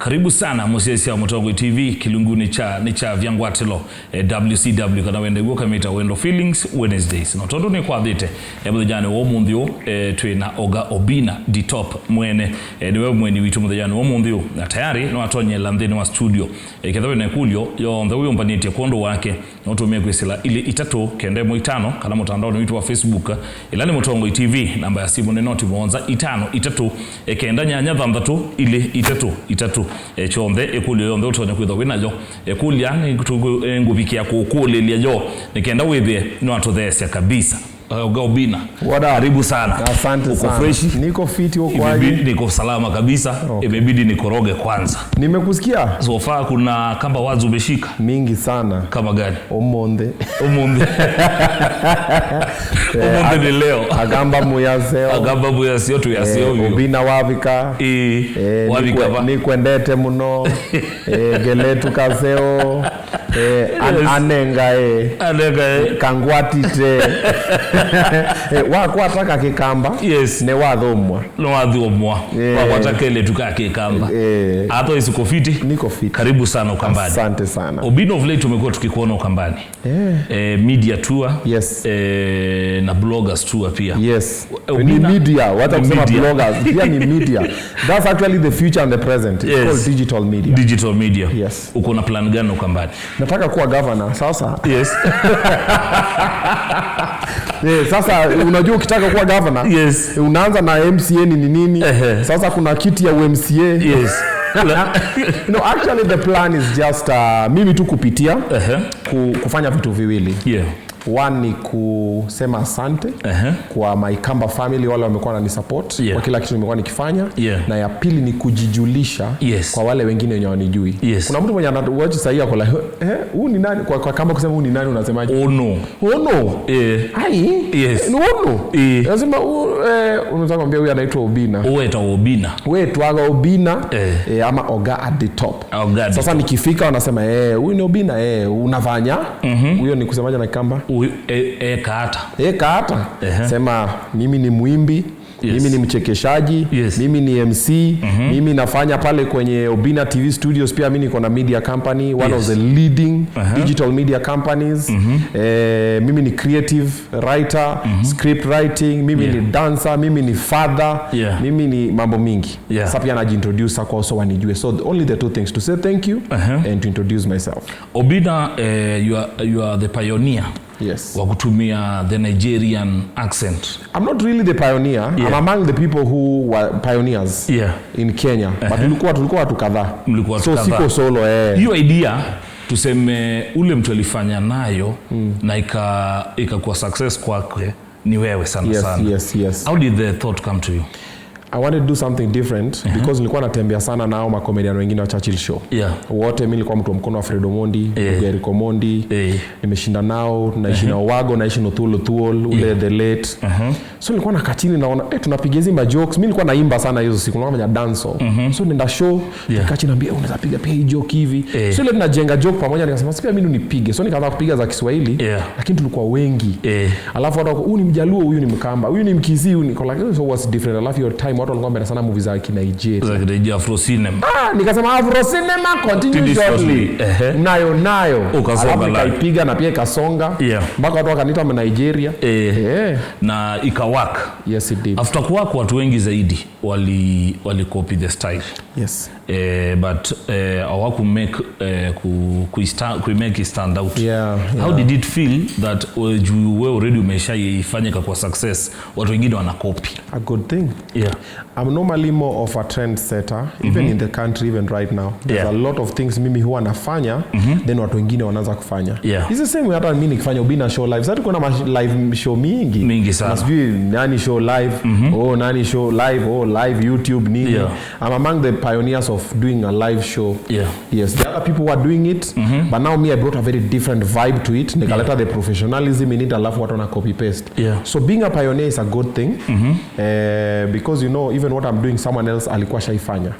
Karibu sana musiesia Mutongoi TV kilunguni cha ni cha vyangwatelo WCW kana wende guo kamita Wendo Feelings Wednesdays. No tondu ni kwathite muthenya wa umuthi twina Oga Obina the top mwene niwe mweni witu muthenya wa umuthi na tayari no atonyela nthini wa studio ketha wina ikulio yonthe wiyumbanitie kwondu wake no tumie kwisila ili itatu kenda imwe itano kana mutandao witu wa Facebook ila ni Mutongoi TV. Namba ya simu ni noti muonza itano itatu kenda nyanya thanthatu ili itatu itatu chonthe ikulio yonthe utonya kwithwa winayo ikulia nguvikia kukulilia yo nikenda withie no atuthecia kabisa. Oga Obina, What up? Karibu sana. Asante Uko sana. freshi? Niko fiti, uko aje? Imebidi niko salama kabisa. Okay. Imebidi nikoroge kwanza. Nimekusikia So far kuna kamba wazi umeshika mingi sana. Kama gani? Omonde. Omonde. Omonde ni leo. Agamba muyaseo. Agamba muyaseo tu yaseo. Obina wavika. Wavika va. Nikwendete muno. Geletu kaseo. Yes. Anenga Anenga Kangwatite. Wakwataka kikamba. Yes. Ne wathomwa. No wathomwa. Wakwataka ile tuka kikamba. Hapo isiko fiti. Niko fiti. Karibu sana Ukambani. Asante sana. Obina, of late tumekuwa tukikuona Ukambani. Media tour. Yes. Na bloggers tour pia. Yes. Obina, ni media, wacha ni kusema media. Bloggers. Pia ni media. That's actually the future and the present. It's Yes. called digital media. Digital media. Yes. Uko na plan gani Ukambani? Nataka kuwa governor sasa. Yes. Sasa unajua ukitaka kuwa governor, Yes. unaanza na MCA ni nini? Sasa kuna kiti ya UMCA. Yes. No, actually the plan is just mimi tu kupitia kufanya vitu viwili. One ni kusema asante kwa my Kamba family wale wamekuwa wananisupport kwa kila kitu nimekuwa nikifanya. Na ya pili ni kujijulisha kwa wale wengine wenye wanijui. Kuna mtu mwenye anawatch sasa hivi ako like, huyu ni nani? Kwa Kamba kusema huyu ni nani unasemaje? Oh no. Oh no. Ai. Ni oh no. Lazima unataka kumwambia huyu anaitwa Obina. Wewe ta Obina. Wewe twaga Obina ama Oga at the top. Oga at the Sasa nikifika wanasema huyu ni Obina, unafanya. Huyo ni kusemaje na Kamba? Kaata. Kaata. Sema mimi ni mwimbi, mimi ni mchekeshaji, mimi ni MC, mimi nafanya pale kwenye Obina TV Studios, pia mimi niko na media company, one of the leading digital media companies. Mimi ni creative writer, script writing, mimi ni dancer, mimi ni father, mimi ni mambo mingi. Sasa pia najiintroduce kwa so wanijue. So only the two things, to say thank you and to introduce myself. Obina, you are the pioneer. Yes. Wa kutumia the Nigerian accent. I'm not really the pioneer. I'm among the people who were pioneers in Kenya. But tulikuwa watu kadhaa. Mlikuwa watu So kadhaa. siko solo. Hiyo idea tuseme ule mtu alifanya nayo na ikakuwa success kwake ni wewe sana Yes, sana. yes, yes. How did the thought come to you? I wanted to do something different because nilikuwa natembea sana nao makomedian wengine wa Churchill Show. Wote mimi nilikuwa mtu wa mkono wa Fred Omondi, Eric Omondi. Nimeshinda nao, naishi na Owago, naishi na Thuol Thuol, ule the late. So nilikuwa nakaa chini naona tunapiga hizi ma jokes. Mimi nilikuwa naimba sana hizo siku, nilikuwa nafanya dancehall. So nenda show, nikaa chini naambia, unaweza piga pia hii joke hivi. So ile tunajenga joke pamoja, nikasema si pia mimi nipige. So nikaanza kupiga za Kiswahili, lakini tulikuwa wengi. Alafu watu wako, huyu ni Mjaluo, huyu ni Mkamba, huyu ni Mkisii, huyu ni like, so what's different? Alafu your time watu walikuwa wanapenda sana movie za Kinigeria. Za Kinigeria, Afro Cinema. Nikasema Afro Cinema continue Continue shortly. shortly. Nayo nayo. Ukasonga Alafu nayo. nikaipiga na pia ikasonga. Mpaka watu wakaniita wa Nigeria. Na ikawak. Yes, it did. After kuwak watu wengi zaidi wali copy the style. Yes. But hawaku make, ku, ku, ku make it stand out. How did it feel that juu wewe already umeshaifanya ikakuwa success, watu wengine wana copy? A good thing. I'm normally more of a trendsetter, even in the country, even right now. There's a lot of things mimi huwa nafanya, then watu wengine wanaanza kufanya. It's the same way hata mimi nikifanya Obina show live. Sasa tuko na live show mingi. Mingi sana. Na sijui nani show live, oh nani show live, oh live YouTube nini. I'm among the pioneers of doing a live show. Yes, the other people were doing it, but now me I brought a very different vibe to it. Nikaleta the professionalism in it, alafu watu wana copy paste. So being a pioneer is a good thing. Because even what I'm doing, someone else alikuwa shaifanya.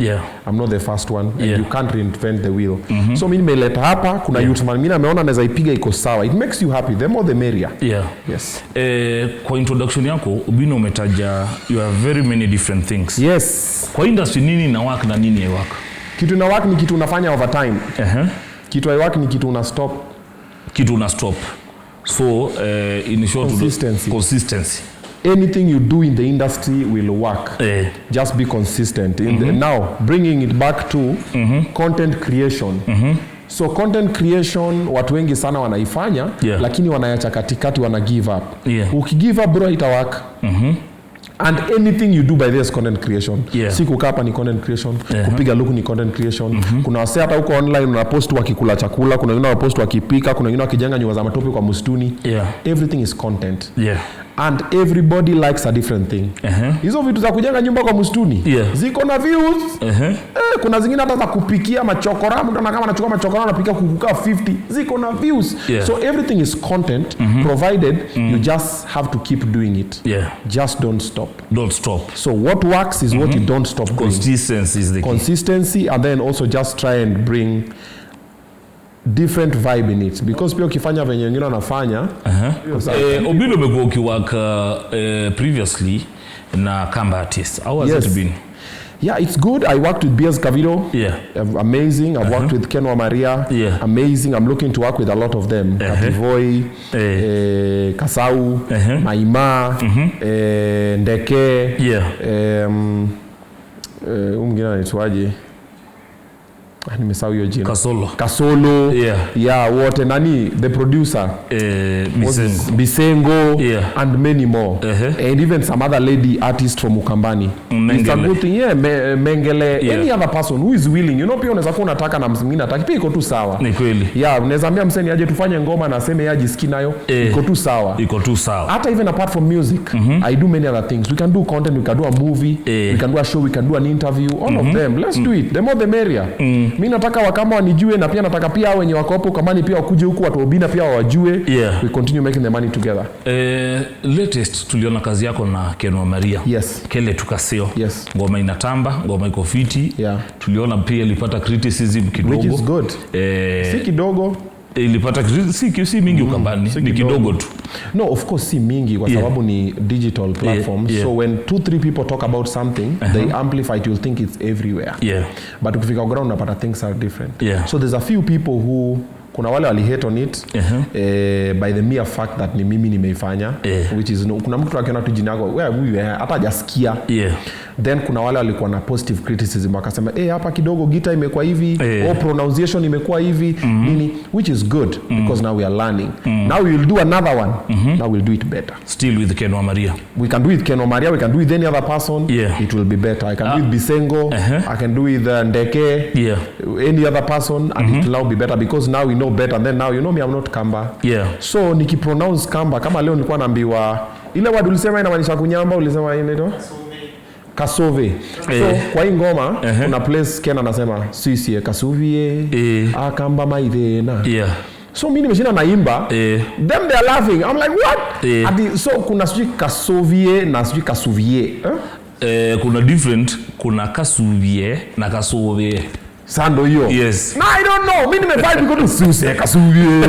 I'm not the first one, and you can't reinvent the wheel. So mimi nimeleta hapa, kuna youth man mimi ameona anaweza ipiga iko sawa. It makes you happy. The more the merrier. Yes. Kwa introduction yako Obina umetaja you have very many different things. Yes. Kwa industry nini ina work na nini haiwork? Kitu ina work ni kitu unafanya over time. Kitu haiwork ni kitu una stop. Kitu una stop. So in short, Consistency. Consistency. Anything you do in the industry will work. Just be consistent. Now, bringing it back to content creation. So content creation watu wengi sana wanaifanya, lakini wanayacha katikati, wana give up. Ukigive up, bro, itawork. And anything you do by this content creation. Si kukaa hapa ni content creation, kupiga luku ni content creation. Kuna wasee hata huko online unapost wakikula chakula, kuna wengine wanapost wakipika, kuna wengine wakijenga nyumba za matope kwa msituni. Everything is content. And everybody likes a different thing. Hizo vitu za kujenga nyumba kwa msituni ziko na views. Kuna zingine hata za kupikia machokora, mtu kama anachukua machokora anapika kuku kaa 50, ziko na views. So everything is content, provided you just have to keep doing it. Just don't stop. Don't stop. So what works is what you don't stop doing. Consistency is the key. Consistency, and then also just try and bring different vibe in it, because pia ukifanya venye wengine wanafanya. Obinna, umekuwa ukiwork previously na Kamba artist. How has it been? Yeah, it's good. I worked with Beers Cavito. Amazing. I've worked with Ken Maria. Amazing. I'm looking to work with a lot of them. Kativoi, Kasau, Maima, Ndeke. Huyu mwingine anaitwaje? Ah, nimesahau hiyo jina. Kasolo. Kasolo. Yeah, wote nani the producer. Bisengo. Bisengo and many more. And even some other lady artist from Ukambani. Mengele. It's a good thing. Yeah, Mengele. Any other person who is willing. You know, pia unaweza kuwa unataka na mwingine hataki, pia iko tu sawa. Ni kweli. Yeah, unaweza ambia msanii aje tufanye ngoma na aseme yeye ajisikii nayo. Iko tu sawa. Iko tu sawa. Hata even apart from music, I do many other things. We can do content, we can do a movie, we can do a show, we can do an interview, all of them. Let's do it. The more the merrier. Mi nataka Wakamba wanijue, na pia nataka pia wenye wako hapo Ukambani pia wakuje huku, watu Obinna pia wajue. We continue making the money together. Latest tuliona kazi yako na Ken wa Maria. Yes. Kele tukasio. Yes. Ngoma inatamba, ngoma iko fiti. Tuliona pia ilipata criticism kidogo. Which is good. Si kidogo. Ilipata si mingi Ukambani, si ni kidogo. kidogo tu. No, of course si mingi kwa sababu ni digital platform. So when 2-3 people talk about something, they amplify it, you'll think it's everywhere. But ukifika ground unapata things are different. So there's a few people who, kuna wale wali hate on it, by the mere fact that ni mimi nimeifanya, which is no, kuna mtu akiona tu jina yako, wewe huyu, hata hajasikia. Then kuna wale walikuwa na positive criticism wakasema, hapa kidogo gita imekuwa hivi, or pronunciation imekuwa hivi, nini, which is good because now we are learning. Now we will do another one. Now we'll do it better. Still with Ken wa Maria. We can do it Ken wa Maria, we can do it any other person. It will be better. I can do it Bisengo, I can do it Ndeke, any other person, and it will now be better because now we know better. And then now you know me, I'm not Kamba. So nikipronounce Kamba, kama leo nilikuwa naambiwa ile word ulisema inamaanisha kunyamba, ulisema inaitwa Kasove. So kwa hii ngoma kuna place Ken anasema sisi kasuvie, akamba maithena. So mimi nimeshinda naimba, them they are laughing. I'm like what? Ati, so kuna sijui kasovie na sijui kasuvie. Kuna different, kuna kasuvie na kasovie. Sando hiyo. Yes. Na I don't know. Mimi nimevibe iko tu suse kasuvie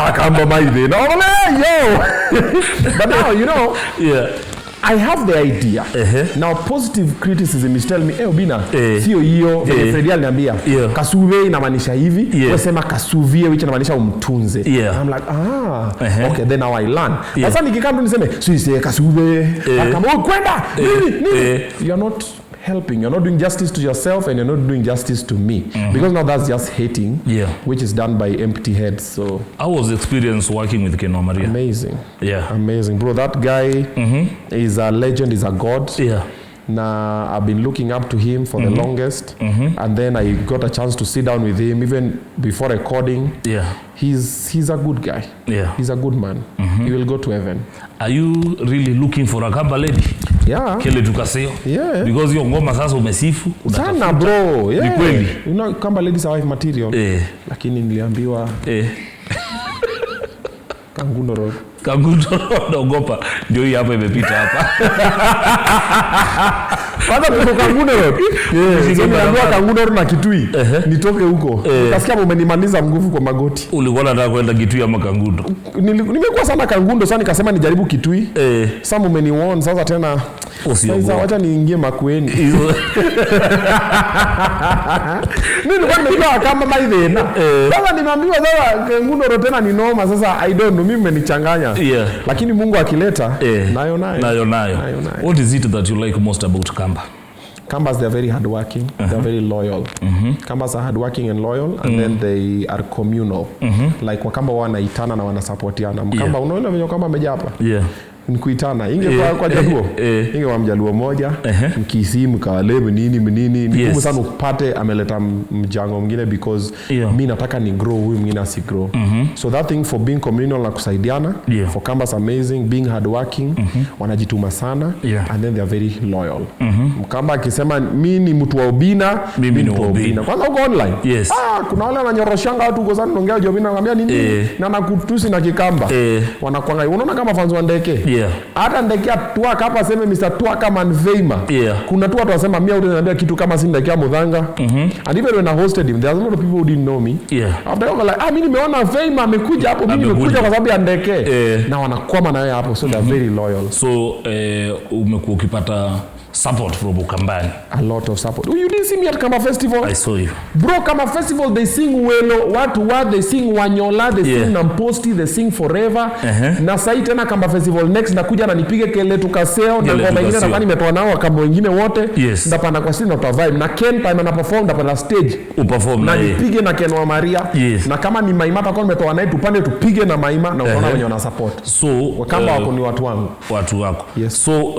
akamba maithena. I'm like, yo. But now you know. I have the idea. Now positive criticism is telling me, hey, Obinna, sio hiyo, venye Freddy aliniambia. Kasuve inamaanisha hivi, wewe sema kasuvie which inamaanisha umtunze. I'm like, okay, then now I learn. Sasa nikikaa mtu niseme, sisi kasuve, kama wewe kwenda, nini, nini? You're not helping. You're not doing justice to yourself and you're not doing justice to me. Because now that's just hating, which is done by empty heads. So how was the experience working with Ken wa Maria? Amazing. Amazing. Bro, that guy is a legend, is a god. Na I've been looking up to him for the longest. And then I got a chance to sit down with him even before recording. He's a good guy. He's a good man. He will go to heaven. Are you really looking for a Kamba lady? Yeah. Kele tukaseo. Yeah. Because hiyo ngoma sasa umesifu, unatafuta. Sana bro. Yeah. Ni kweli. You know Kamba ladies are wife material. Lakini niliambiwa Kangundo Road. Kangundo Road, naogopa. Ndio hii hapa imepita hapa. Kwanza kutoka Kangundo Road. Yeah. So niliambiwa Kangundo Road na Kitui. Nitoke huko. Nikasikia umenimaliza nguvu kwa magoti. Ulikuwa unataka kwenda Kitui ama Kangundo? Nimekuwa sana Kangundo, sasa nikasema nijaribu Kitui. Sasa umeniwarn sasa tena. Usiogope. Sasa wacha niingie Makueni. Mimi nilikuwa nimejua kama maithina. Sasa nimeambiwa sasa Kangundo tena ni noma. Sasa I don't know, mimi mmenichanganya. Lakini Mungu akileta, nayo nayo. Nayo nayo. Nayo nayo. What is it that you like most about Kamba? Kambas, they are very hardworking. They are very loyal. Kambas are hardworking and loyal, and then they are communal. Like Wakamba wanaitana na wanasupportiana. Mkamba, unaona venye Wakamba amejaa hapa? Ni kuitana. Ingekuwa kwa Jaluo. Ingekuwa Mjaluo moja, Mkisii, Mkale, mnini, mnini. Ni ngumu sana upate ameleta mjango mwingine because mi nataka ni grow, huyu mwingine asi grow. So that thing for being communal na kusaidiana, for Kambas amazing, being hardworking, wanajituma sana, and then they are very loyal. Mkamba akisema mi ni mtu wa Obina, Mimi mi ni mtu wa Obina. Obina. Kwanza uko online. Ah, kuna wale wananyoroshanga watu huko sana, naongea juu Obina, nakwambia nini? Na nakutusi na Kikamba. Wanakuanga, unaona kama fans wa Ndeke. Hata Ndeke twaka hapa aseme Mr. Twaka Manveima. Kuna tu watu wasema mimi utaniambia kitu kama si Ndeke Mudhanga. And even when I hosted him, there are a lot of people who didn't know me. After all, like, ah, mimi nimeona Veima amekuja hapo, mimi Amekuja. nimekuja kwa sababu ya Ndeke. Na wanakwama na wewe hapo, so they are very loyal. So umekuwa ukipata support from Ukambani? A lot of support. Oh, you didn't see me at Kamba Festival? I saw you. Bro, Kamba Festival, they sing Welo, watu wa, they sing Wanyola, they sing Namposti, they sing Forever. Na sahi tena Kamba Festival next nakuja na nipige kele tukaseo na Kele ngoma ingine Tukaseo. nadhani nimetoa nao Wakamba wengine wote. Ndapanda kwa stage na tuta vibe. Na Ken time ana perform ndapanda stage. Uperform Na na yeye. nipige na Ken wa Maria. Na kama ni Maima takuwa nimetoa naye tupande tupige na Maima na utaona wenye wana support. So, Wakamba wako ni watu wangu. Watu wako. Yes. So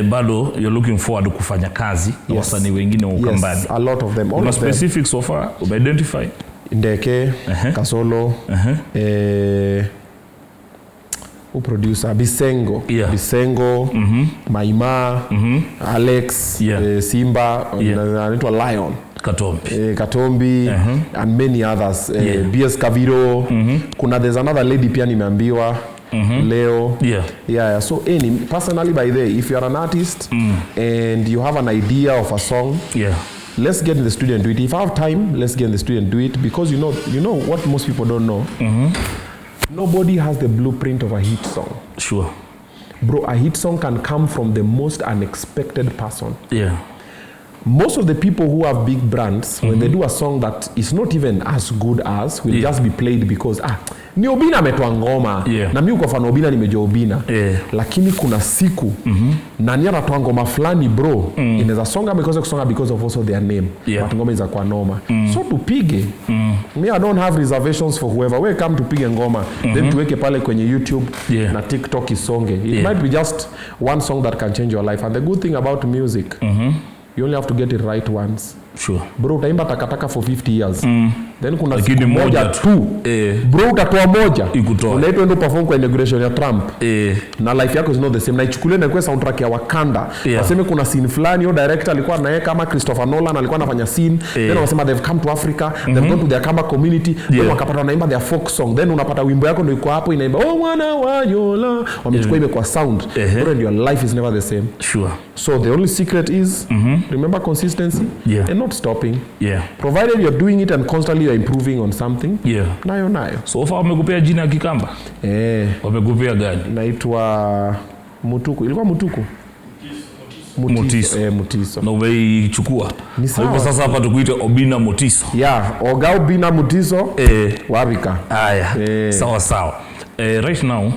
bado you're looking forward kufanya kazi na wasanii wengine wa Ukambani? Yes, a lot of them. All Kuna of them. specific so far umeidentify? Ndeke, Kasolo, producer Bisengo, Bisengo, Maima, Alex, Simba, anaitwa Lion. Katombi. Katombi, and many others. BS Kaviro. Kuna there's another lady pia nimeambiwa leo. Yeah. So any personally, by the way, if you are an artist and you have an idea of a song, let's get in the studio and do it. If I have time, let's get in the studio and do it, because you know what most people don't know. Nobody has the blueprint of a hit song. Bro, a hit song can come from the most unexpected person. Most of the people who have big brands, when they do a song that is not even as good as, will just be played because, ni Obina ametoa ngoma. Na mimi kwa fan Obina nimejua Obina. Lakini kuna siku nani anatoa ngoma fulani bro, inaweza songa ama ikose kusonga because of also their name. But ngoma inaweza kuwa noma. So tupige. Me, I don't have reservations for whoever. We come tupige ngoma. Then tuweke pale kwenye YouTube na TikTok isonge. It might be just one song that can change your life. And the good thing about music, you only have to get it right once. Bro, utaimba takataka for 50 years. Then kuna Lakini siku moja moja tu. Bro, utatoa moja. Ikutoe. Unaitwa enda perform kwa inauguration ya Trump. Na life yako is not the same. Na ichukulie na ikuwe soundtrack ya Wakanda. Waseme kuna scene fulani, huyo director alikuwa anaweka kama Christopher Nolan alikuwa anafanya scene. Then wanasema they've come to Africa, they've gone to their Kamba community. Then wakapata wanaimba their folk song. Then unapata wimbo yako ndio iko hapo inaimba oh mwana wa Yola. Wamechukua imekuwa sound. Bro, and your life is never the same. So the only secret is remember consistency and not stopping. Provided you're doing it and constantly you're improving on something. Nayo nayo. So far wamekupea jina ya Kikamba? Wamekupea gani? Naitwa Mutuku. Ilikuwa Mutuku? Mutiso. Mutiso. Na umeichukua. Ni sawa. Kwa hivyo sasa hapa tukuite Obina Mutiso. Yeah, Oga Obina Mutiso. Wabika. Aya. Sawa sawa. Right now,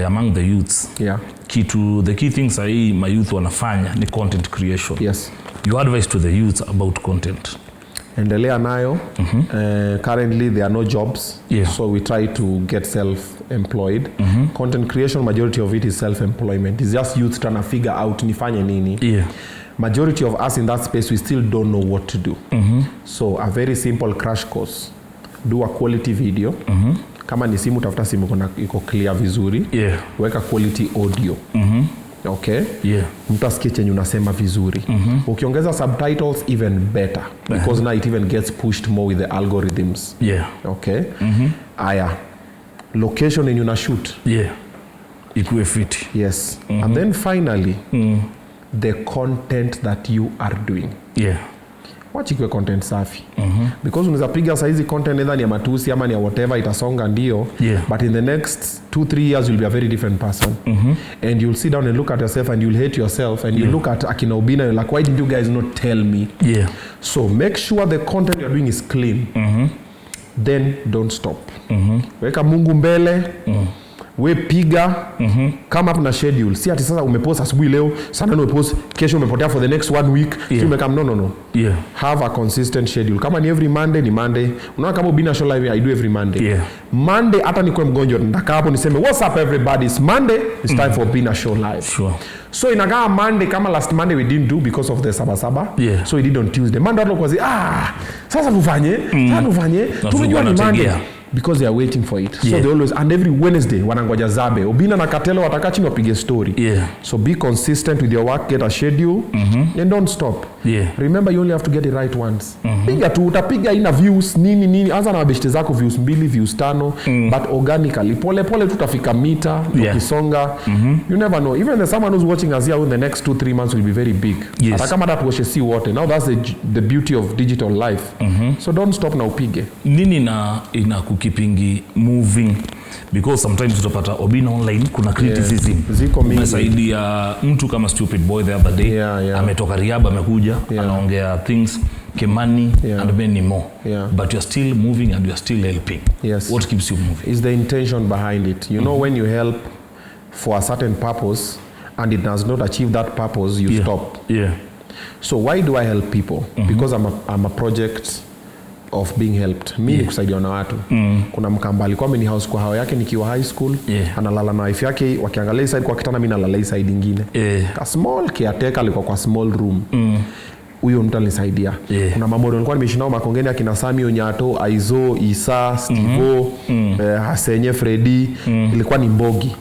among the youths, the key things sahi my youth wanafanya ni content creation. Your advice to the youth about content? Endelea nayo. Currently there are no jobs. So we try to get self-employed. Content creation, majority of it is self-employment. It's just youth trying to figure out nifanye nini. Majority of us in that space, we still don't know what to do. So a very simple crash course. Do a quality video. Kama ni simu, tafuta simu iko clear vizuri. Weka quality audio. Okay? Mtu asikie chenye unasema vizuri. Ukiongeza subtitles even better, because now it even gets pushed more with the algorithms. Okay? Aya. Location yenye una shoot. Ikuwe fit. Yes. And then finally, the content that you are doing. Wacha ikuwe content safi. Because unaweza piga saizi content either ni ya matusi ama ni ya whatever, itasonga ndio. But in the next 2-3 years you'll be a very different person. And you'll sit down and look at yourself and you'll hate yourself and you look at akina Obina, you're like, why did you guys not tell me? So make sure the content you're doing is clean. Then don't stop. Weka Mungu mbele. We piga. Come up na schedule. Si ati sasa umepost asubuhi leo, sana umepost, kesho umepotea for the next 1 week. Si umekam, no. Have a consistent schedule. Kama ni every Monday, ni Monday. Unaona kama Obina Show Live, I do every Monday. Monday hata nikuwe mgonjwa, nitakaa hapo niseme what's up everybody, it's Monday, it's time for Obina Show Live. So inakaa Monday, kama last Monday we didn't do because of the sabasaba. So we did on Tuesday. Monday watu walikuwa sasa tufanye, sasa tufanye, tumejua ni Monday. Because they are waiting for it. So they always, and every Wednesday wanangoja Zabe. Obina na Katelo watakaa chini wapige story. So be consistent with your work, get a schedule, and don't stop. Remember you only have to get it right once. Piga tu, utapiga ina views nini nini, anza na mabeshte zako views 2, views 5, but organically pole pole tu utafika mita, ukisonga. You never know. Even the someone who's watching us here in the next 2-3 months will be very big. Hata kama hata tuoshe si wote. Now that's the beauty of digital life. So don't stop na upige. Nini na inakukipingi moving? Because sometimes utapata Obina online kuna criticism. Ziko mingi. Umesaidia mtu kama Stupid Boy the other day. Ametoka Riaba amekuja, anaongea things Kimani and many more. But you're still moving and you're still helping. Yes. What keeps you moving? Is the intention behind it. You know, when you help for a certain purpose and it does not achieve that purpose, you stop. So why do I help people? Because I'm a project of being helped. Mimi ni kusaidia na watu. Kuna mkamba alikuwa ameni house kwa hao yake nikiwa high school. Analala na wife yake, wakiangalia side kwa kitanda, mimi nalala side nyingine. A small caretaker alikuwa kwa small room. Huyo mtu alinisaidia. Kuna mambo nilikuwa nimeishi nao Makongeni, akina Sami Onyato, Aizo, Isa, Stivo, Hasenye, Freddy. Ilikuwa ni mbogi.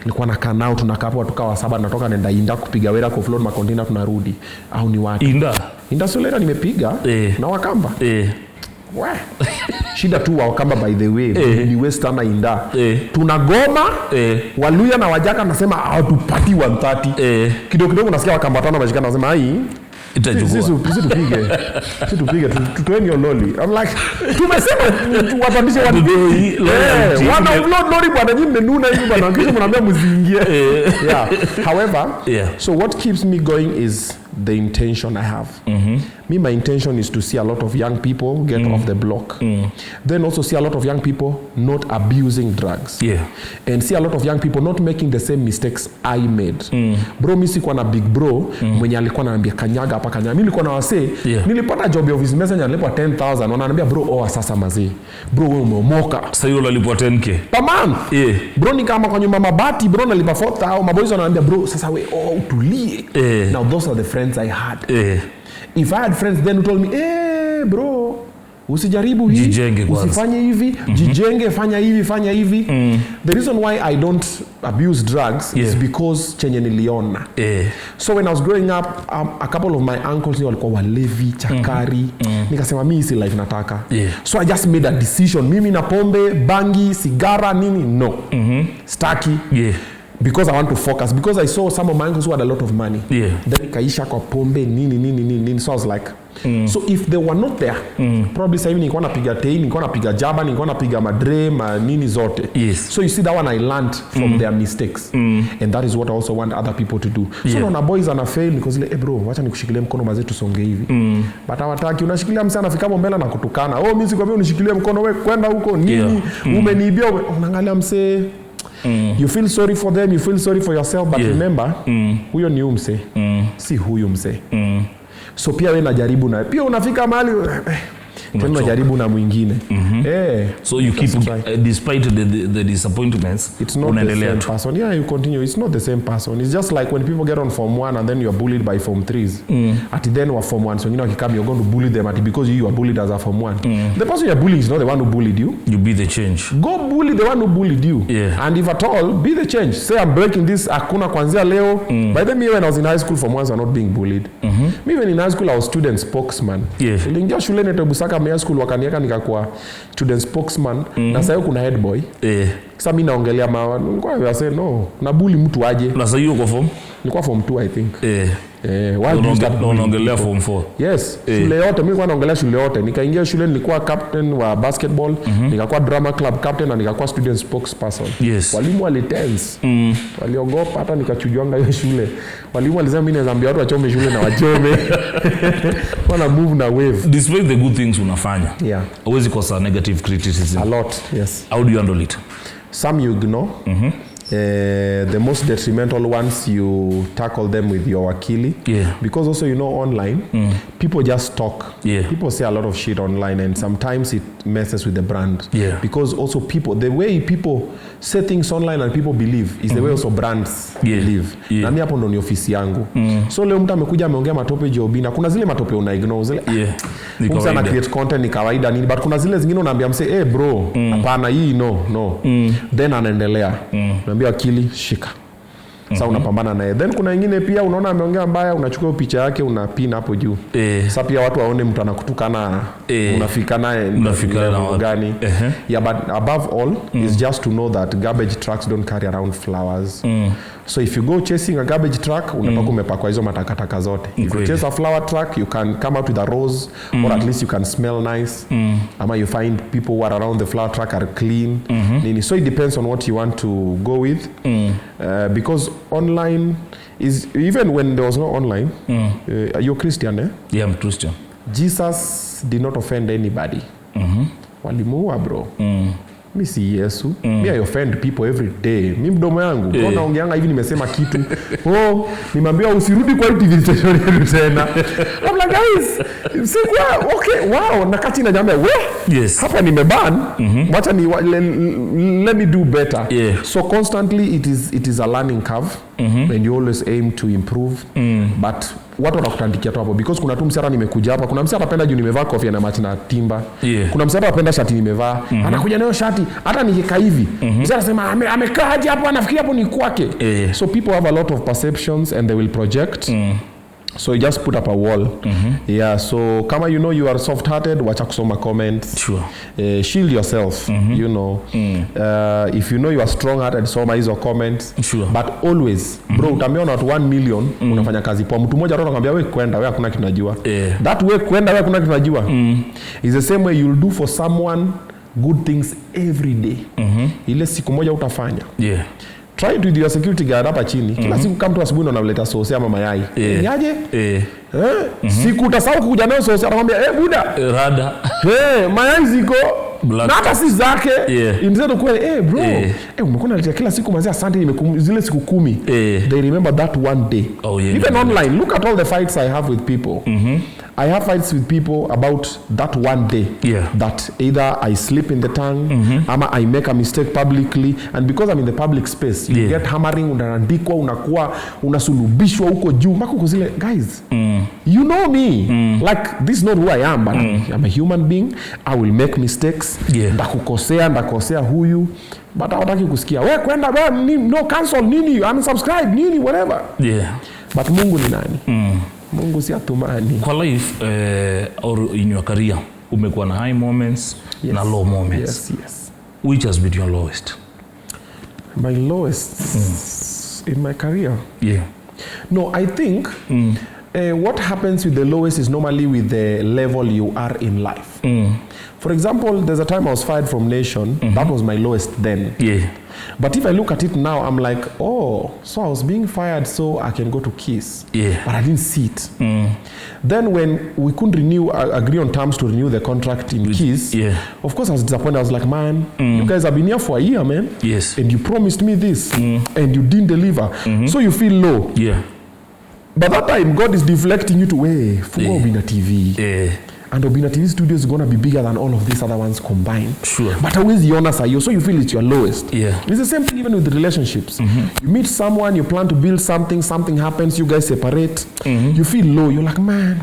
Nilikuwa nakaa nao, tunakaa hapo tukawa 7, natoka nenda Inda kupiga wera kwa float makontena, tunarudi. Au ni watu. Inda. Inda sio nimepiga na Wakamba. Shida tu Wakamba by the way, ni West ama Inda. Tunagoma, Waluya na Wajaka nasema hatupati 130. Kidogo kidogo nasikia Wakamba tano wameshikana nasema ai itachukua. Sisi tupige, tutoeni hiyo lori. I'm like, tumesema tuwapandishe 150. Wana upload lori bwana, nyinyi mmenuna hivi bwana, kisha mnaambia msiingie. However, so what keeps me going is the intention I have. Me, my intention is to see a lot of young people get off the block. Then also see a lot of young people not abusing drugs. And see a lot of young people not making the same mistakes I made. Bro, mimi sikuwa na big bro mwenye alikuwa ananiambia kanyaga hapa kanyaga. Mimi nilikuwa na wasee, nilipata job ya office messenger nilipwa 10,000, wananiambia bro oa sasa mazee. Bro wewe umeomoka. Sasa yule alipwa 10k. Per month. Bro nikama kwa nyumba mabati bro nalipa 4,000. Maboys wananiambia bro sasa wewe oa utulie. Now those are the friends I had. If I had friends then who told me, eh bro, usijaribu hii, usifanye hivi, jijenge, fanya hivi, fanya hivi. The reason why I don't abuse drugs is because chenye niliona. So when I was growing up, a couple of my uncles walikuwa walevi, chakari. Nikasema mimi si life nataka. So I just made a decision. Mimi na pombe, bangi, sigara, nini, no. Staki. Because I want to focus. Because I saw some of my uncles who had a lot of money. Then ikaisha kwa pombe, nini, nini, nini, nini. So I was like, so if they were not there, probably sasa hivi nilikuwa napiga tei, nilikuwa napiga jaba, nilikuwa napiga madre, ma nini zote. So you see that one I learned from their mistakes. And that is what I also want other people to do. So naona boys ana fail because ile, eh bro, wacha nikushikilie mkono mazee tusonge hivi. But hawataki, unashikilia msana anafika hapo mbele na kutukana. Oh, mimi sikwambia unishikilie mkono wewe kwenda huko nini? Umeniibia, unaangalia msee. You feel sorry for them, you feel sorry for yourself, but remember, huyo ni msee. Si huyu msee. So pia wewe unajaribu na pia unafika mahali tena unajaribu na mwingine. So you keep despite the disappointments, it's not the same person. Yeah, you continue. It's not the same person. It's just like when people get on form 1 and then you're bullied by form 3s. At then were form 1, so you know you're going to bully them at because you are bullied as a form 1. The person you're bullying is not the one who bullied you. You be the change. Go bully the one who bullied you. And if at all, be the change. Say I'm breaking this hakuna kuanzia leo. By the way, when I was in high school, form 1s are not being bullied. Me when in high school I was student spokesman. Niliingia shule Busaka High School wakaniweka nikakuwa student spokesman. Na sasa kuna head boy. Sasa mimi naongelea mawa, nilikuwa nasema no, na bully mtu aje. Na sasa hiyo kwa form? Nilikuwa form 2, I think. Eh, why do you start bullying Unaongelea people? Form 4? Yes, shule yote, mi nilikuwa naongelea shule yote. Nikaingia shule, nilikuwa captain wa basketball, nikakuwa drama club captain na nikakuwa student spokesperson. Walimu walitense, waliogopa, hata nikachujwanga hiyo shule. Walimu walisema mi naweza ambia watu wachome shule na wachome. Wana move na wave. Despite the good things unafanya, huwezi kosa negative criticism. A lot, yes. How do you handle it? Some you ignore. The most detrimental ones, you tackle them with your wakili. Because also, online, people just talk. People say a lot of shit online, and sometimes it messes with the brand. Because also people, the way people say things online and people believe is the way also brands believe. Na mi hapo ndo ni ofisi yangu. So leo mtu amekuja ameongea matope juu ya Obina. Kuna zile matope una ignore zile. Ni Mse ana kawaida. Create content, ni kawaida nini, but kuna zile zingine unaambia mse, "Hey bro, hapana, hii no." Then anaendelea, unaambia akili shika. Sasa unapambana naye. Then kuna ingine pia unaona ameongea mbaya, unachukua hiyo picha yake, unapin hapo juu. Sasa pia watu waone mtu anakutukana, unafika naye Unafika na level wapi. gani. Yeah, but above all is just to know that garbage trucks don't carry around flowers. So if you go chasing a garbage truck, unatoka umepakwa hizo matakataka zote. If you chase a flower truck, you can come out with a rose, or at least you can smell nice, ama you find people who are around the flower truck are clean nini. So it depends on what you want to go with, because online is, even when there was no online, you're Christian, eh? Yeah, I'm Christian. Jesus did not offend anybody. Walimuua, bro. Mi si Yesu. Mi, I offend people every day. Mi mdomo yangu, bro, naongeanga hivi, nimesema kitu, oh, nimeambiwa usirudi kwa hii TV station yetu tena. I'm like, "Guys, sikuwa okay." Wow, nakaa chini najiambia, "We, hapa nimeban, wacha ni let me do better." So constantly it is a learning curve, and you always aim to improve, but watu watakutandikia tu hapo, because kuna tu msee, hata nimekuja hapa, kuna msee atapenda juu nimevaa kofia na match na timba. Kuna msee atapenda shati nimevaa, anakuja nayo shati, hata nikikaa hivi, msee anasema, "Amekaa aje hapo? Anafikiria hapo ni kwake." So people have a lot of perceptions and they will project. So you just put up a wall. Yeah, so kama you know you are soft hearted, wacha kusoma comments. Shield yourself. If you know you are strong hearted, soma hizo comments. But always, bro, utaambiwa na watu 1 million unafanya kazi poa, mtu mmoja tu anakuambia, "We kwenda, we hakuna kitu najua." That "we kwenda, we hakuna kitu najua" is the same way you'll do for someone good things every day, ile siku moja utafanya. Try it with your security guard hapa chini. Kila siku kama mtu asubuhi ndo anamleta sosi ama mayai. Niaje? Eh? Siku utasahau kukuja nayo sosi, atakwambia, "Eh, buda, Rada. hey, mayai ziko?" Black. Na hata si zake. Instead of kweli, "Eh, bro, eh, umekuwa unaletea kila siku mazee, asante, zile siku 10." They remember that one day. Oh, yeah, Even online, look at all the fights I have with people. I have fights with people about that one day that either I slip in the tongue ama I make a mistake publicly, and because I'm in the public space, you get hammering, unaandikwa, unakuwa unasulubishwa huko juu mpaka uko zile, "Guys, you know me, like, this is not who I am." But I'm a human being, I will make mistakes. Ndakukosea, ndakosea huyu, but hawataki kusikia, "We kwenda, we no, cancel nini, unsubscribe nini, whatever." But Mungu ni nani? Mungu si Athumani. Kwa life, or in your career, umekuwa na high moments na low moments. Yes. Which has been your lowest? My lowest in my career? Yeah. No, I think what happens with the lowest is normally with the level you are in life. For example, there's a time I was fired from Nation. That was my lowest then. But if I look at it now, I'm like, "Oh, so I was being fired so I can go to Kiss." But I didn't see it. Then when we couldn't renew, agree on terms to renew the contract in Kiss, of course I was disappointed. I was like, "Man, you guys have been here for a year, man. And you promised me this, and you didn't deliver." So you feel low. But that time, God is deflecting you to, "Hey, fungua Obina TV." And Obina TV studio is going to be bigger than all of these other ones combined. But hauwezi iona saa hiyo, so you feel it's your lowest. It's the same thing even with relationships. You meet someone, you plan to build something, something happens, you guys separate. You feel low. You're like, "Man,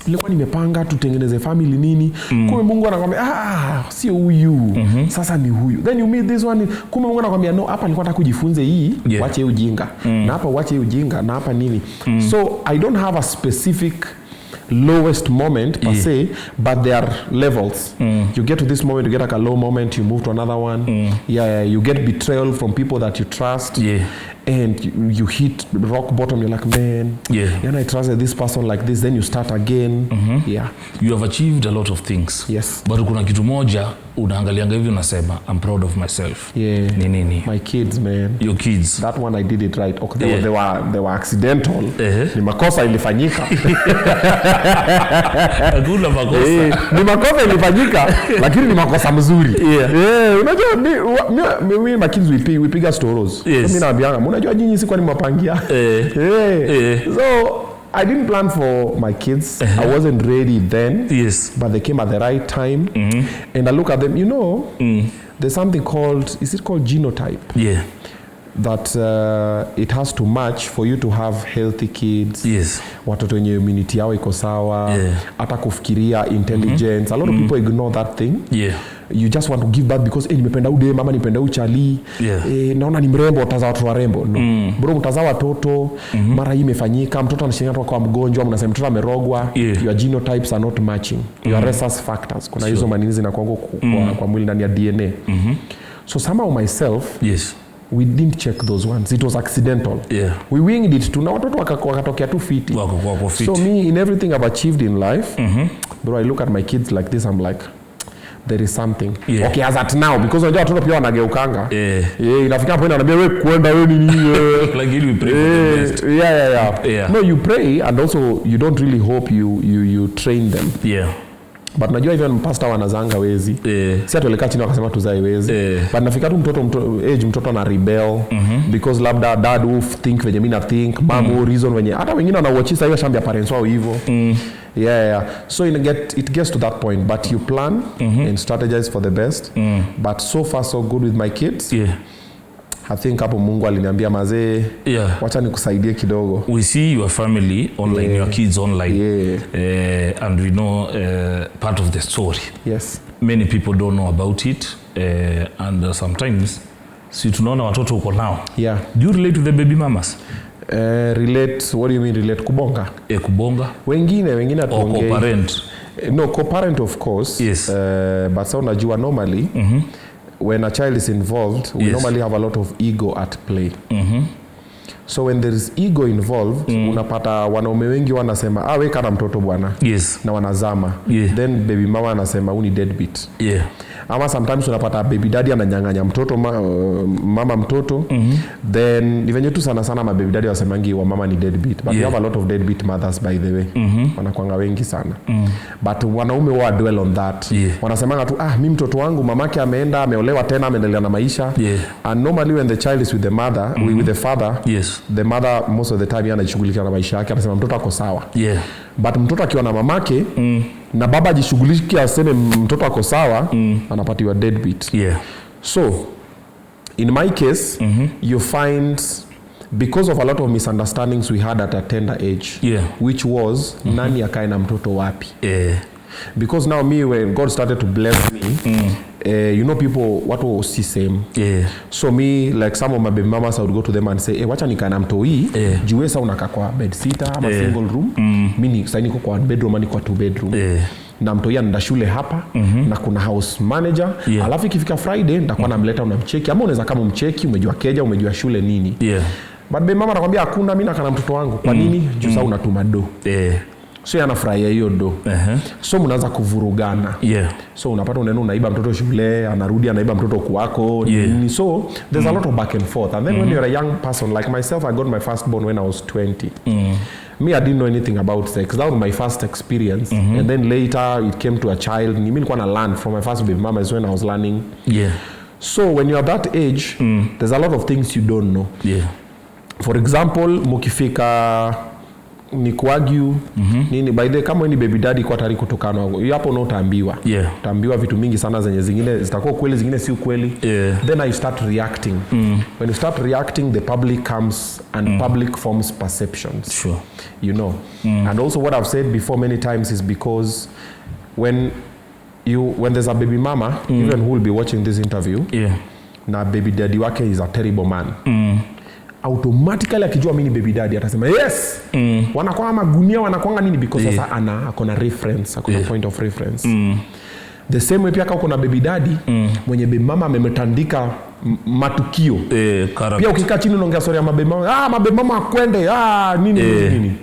nilikuwa nimepanga tutengeneze family nini." Kumbe Mungu anakwambia, "Ah, sio huyu. Sasa ni huyu." Then you meet this one, kumbe Mungu anakwambia, "No, hapa nilikuwa nataka kujifunze hii, wache hii ujinga. Na hapa wache hii ujinga, na hapa nini." So I don't have a specific lowest moment per se, but there are levels. You get to this moment, you get like a low moment, you move to another one. Yeah, you get betrayal from people that you trust. And you hit rock bottom, you're like, man, yeah, I trusted this person like this, then you start again. Yeah. You have achieved a lot of things. Yes. But kuna kitu moja unaangalianga hivi unasema, "I'm proud of myself." Yeah. Ni nini? My kids, man. Your kids. That one I did it right. Okay, they were accidental. Eh. Ni makosa ilifanyika. Hakuna makosa. Eh, ni makosa ilifanyika, lakini ni makosa mzuri. Eh, unajua mi my kids, we piga stories. So mi naambianga, "Unajua nyinyi sikuwa nimewapangia." Eh. So I didn't plan for my kids. I wasn't ready then. But they came at the right time. And I look at them, there's something called, is it called genotype? Yeah. That it has to match for you to have healthy kids. Watoto wenye immunity yao iko sawa. Hata kufikiria, intelligence. A lot of people ignore that thing. You just want to give birth because, eh, nimependa huyu mama, nimependa huyu chali. Eh, naona ni mrembo, utazaa watoto warembo. No. Bro, mtazaa watoto, mara hii imefanyika, mtoto anashinda kwa mgonjwa, mnasema mtoto amerogwa. Your genotypes are not matching. Your rhesus factors. Kuna hizo manini zinakuanga kwa mwili ndani ya DNA. So somehow myself, we didn't check those ones. It was accidental. We winged it tu na watoto wakatokea tu fiti. Wako fit. So me, in everything I've achieved in life, bro, I look at my kids like this, I'm like, there is something. Okay, as at now, because unajua watoto pia wanageukanga. Yeah, inafika point anaambia, "We kwenda, we nini, eh." Lakini we pray for the best. Yeah. No, you pray and also you don't really hope you train them. But najua even pastor wanazaanga wezi. Si atulikaa chini wakasema tuzae wezi. But nafika tu mtoto age, mtoto ana rebel because labda dad who think venye mi na think, mom who reason venye, hata wengine wanawatch sasa hiyo shamba ya parents wao hivyo. Yeah. So it gets to that point, but you plan and strategize for the best. But so far so good with my kids. I think hapo Mungu aliniambia, "Mazee, wacha nikusaidie kidogo." We see your family online, your kids online. And we know part of the story. Many people don't know about it. And sometimes, si tunaona watoto uko nao. Do you relate to the baby mamas? Relate, what do you mean relate? Kubonga? Kubonga. Wengine Or hatuongei. Co-parent. No, co-parent of course. But sa unajua normally when a child is involved, we normally have a lot of ego at play. So when there is ego involved, unapata wanaume wengi wanasema, "Ah, we kana mtoto bwana." Na wanazama. Then baby mama anasema, "Huu ni deadbeat." Ama sometimes unapata baby daddy ananyang'anya mtoto mama mtoto. Then ni venye tu sana sana mababy daddy wasemangi wa mama ni deadbeat, but we have a lot of deadbeat mothers, by the way. Wanakwanga wengi sana. But wanaume wa dwell on that. Wanasemanga tu, "Ah, mi mtoto wangu mamake ameenda, ameolewa tena, ameendelea na maisha." And normally when the child is with the mother, with the father, the mother most of the time yeye anajishughulikia na maisha yake, anasema mtoto ako sawa. But mtoto akiwa na mamake na baba ajishughulikie aseme mtoto ako sawa, anapatiwa deadbeat. So in my case, you find because of a lot of misunderstandings we had at a tender age, which was nani akae na mtoto wapi, because now me, when God started to bless me, people watu si same. So me, like some of my baby mamas, I would go to them and say, "Hey, wacha nikae na mtoi juu wewe sasa unakaa kwa bed sitter ama single room. Mi sasa niko kwa one bedroom ama niko kwa two bedroom na mtoi anaenda shule hapa na kuna house manager. Alafu ikifika Friday nitakuwa namleta, unamcheki, ama unaweza kama umcheki, umejua keja, umejua shule, nini." But baby mama anakwambia, "Hakuna, mi nakaa na mtoto wangu." Kwa nini? Juu sasa unatuma do, so yeye anafurahia hiyo do. So mnaanza kuvurugana. So unapata unaenda unaiba mtoto shule, anarudi anaiba mtoto kwako, nini. So there's a lot of back and forth. And then when you're a young person like myself, I got my first born when I was 20. Me, I didn't know anything about sex. That was my first experience. And then later it came to a child. Ni mi nilikuwa na learn from my first baby mama is when I was learning. So when you're that age, there's a lot of things you don't know. For example, mukifika ni kuargue nini, by the way, kama wewe ni baby daddy, kwa tayari kutukanwa. Hiyo hapo utaambiwa. Utaambiwa vitu mingi sana zenye zingine zitakuwa ukweli, zingine si ukweli. Then I start reacting. When you start reacting, the public comes and public forms perceptions. And also what I've said before many times is because when there's a baby mama, even who will be watching this interview, na baby daddy wake is a terrible man, automatically akijua mi ni baby daddy atasema, "Yes, wanakwanga magunia, wanakwanga nini," because sasa ana akona reference, akona point of reference. The same way pia kama uko na baby daddy mwenye baby mama amemtandika matukio. Character. Pia ukikaa chini unaongea story ya mababy mama, mababy mama akwende, nini nini nini.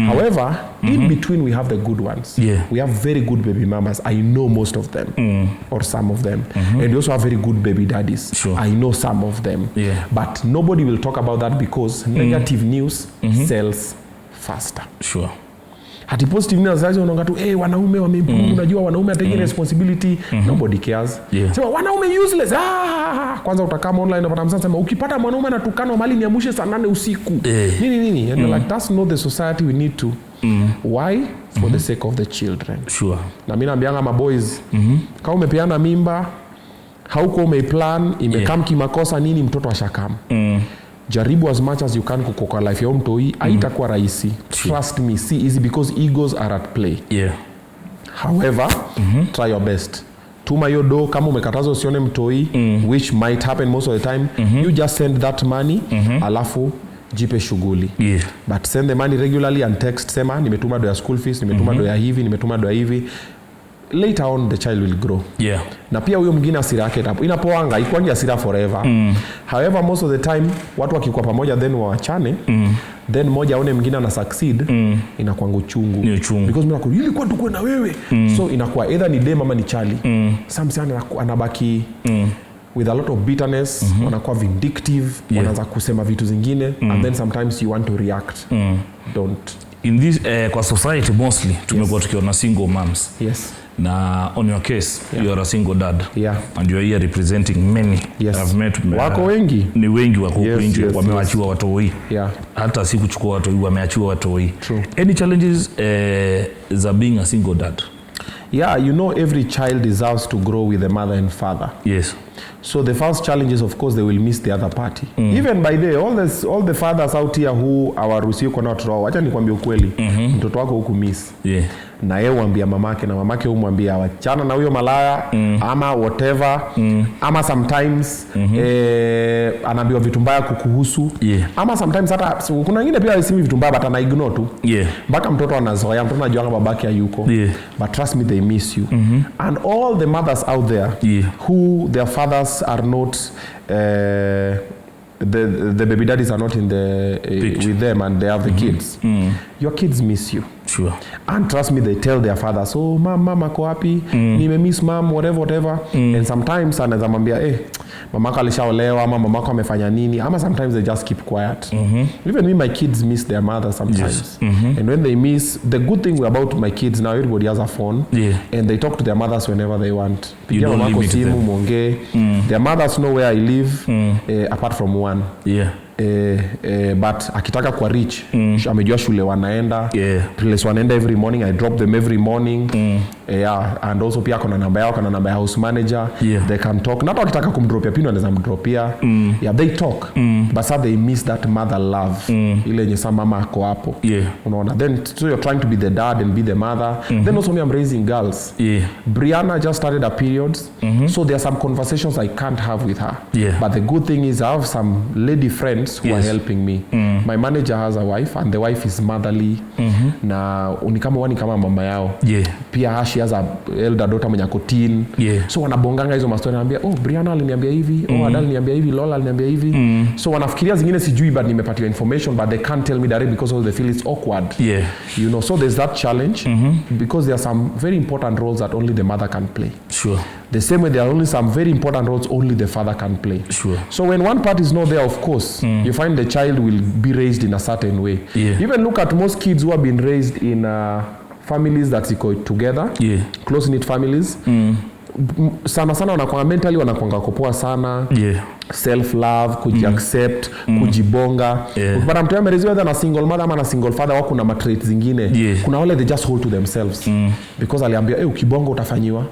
However, in between we have the good ones. We have very good baby mamas. I know most of them, or some of them. And we also have very good baby daddies. I know some of them. But nobody will talk about that because negative news sells faster. Hati positive news sasa unaonga tu, hey, wanaume wameimprove, unajua wanaume are taking responsibility. Nobody cares. Sema wanaume useless. Kwanza utakama online unapata msana sema ukipata mwanaume anatukana mali niamshe saa 8 usiku. Nini nini? And like that's not the society we need to. Why? For the sake of the children. Na mimi naambianga maboys, kama umepeana mimba, hauko umeiplan, imekam kimakosa nini, mtoto ashakam. Jaribu as much as you can kukoka life ya mtoi, haitakuwa rahisi. Trust me, see easy because egos are at play. However, try your best. Tuma hiyo do, kama umekatazwa usione mtoi, which might happen most of the time, you just send that money, alafu jipe shughuli. But send the money regularly and text, sema nimetuma do ya school fees, nimetuma do ya hivi, nimetuma do ya hivi. Later on the child will grow. Na pia huyo mwingine hasira yake inapoanga, ikuangi hasira forever. However, most of the time watu wakikuwa pamoja then waachane, then mmoja aone mwingine ana succeed, inakuwa uchungu. Ni uchungu. Because mimi nakuwa ilikuwa tukue na wewe. So inakuwa either ni dem ama ni chali. Some sana anabaki with a lot of bitterness, wanakuwa vindictive, wanaanza kusema vitu zingine, and then sometimes you want to react. Don't. In this kwa society mostly tumekuwa tukiona single moms. Na on your case, you are a single dad. And you are here representing many. I've met, Wako wengi. Ni wengi wako wengi, wameachiwa watoi. Hata si kuchukua watoi, wameachiwa watoi. Any challenges za being a single dad? Yeah, you know every child deserves to grow with a mother and father. So the first challenge is, of course, they will miss the other party. Even by the all the fathers out here who hawaruhusiwi kuona watoto wao, acha nikwambie ukweli, mtoto wako huku miss. Na yeye huambia mamake, na mamake humwambia wachana na huyo malaya, ama whatever, ama sometimes anaambiwa vitu mbaya kukuhusu. Ama sometimes hata so, kuna wengine pia wasemi vitu mbaya but ana ignore tu. Mpaka mtoto anazoea, mtoto anajua kama babake hayuko. But trust me, they miss you. And all the mothers out there who their fathers are not the baby daddies are not in the with them and they have the kids. Your kids miss you. And trust me, they tell their father, so mom, mama ako wapi? Nime miss mom, whatever, whatever. And sometimes anaweza mwambia, mamako alishaolewa ama mamako amefanya nini, ama sometimes they just keep quiet. Even me, my kids miss their mother sometimes. And when they miss, the good thing about my kids now, everybody has a phone. And they talk to their mothers whenever they want. You Pigia don't mamako limit simu, them. muongee. Their mothers know where I live, apart from one. But akitaka kwa reach, amejua shule wanaenda, place wanaenda every morning. I drop them every morning. Yeah, and also pia kuna namba yao, kuna namba ya house manager. They can talk. Na hata wakitaka kumdropia pia wanaweza mdropia. Yeah, they talk. But sasa they miss that mother love, ile yenye sa mama ako hapo. Unaona, then so you're trying to be the dad and be the mother. Then also me, I'm raising girls. Brianna just started her periods, so there are some conversations I can't have with her. But the good thing is I have some lady friends who are helping me. My manager has a wife, and the wife is motherly. Na ni kama wani kama mama yao. Pia she has a elder daughter mwenye ako teen. So wanabonganga hizo mastori, anambia, oh, Brianna aliniambia hivi, oh, Adal aliniambia hivi, Lola aliniambia hivi. So wanafikiria zingine sijui, but nimepatiwa information, but they can't tell me directly because they feel it's awkward. So there's that challenge, because there are some very important roles that only the mother can play. The same way there are only some very important roles only the father can play. So when one part is not there, of course, you find the child will be raised in a certain way. Even look at most kids who have been raised in families that ziko together, close-knit families. Sana sana wanakuanga mentally, wanakuanga kopoa sana. Self love, kujiaccept, kujibonga. Ukipata mtu amereziwa either na single mother ama na single father, wako na matrait zingine. Kuna wale they just hold to themselves because aliambia, hey, ukibonga utafanyiwa.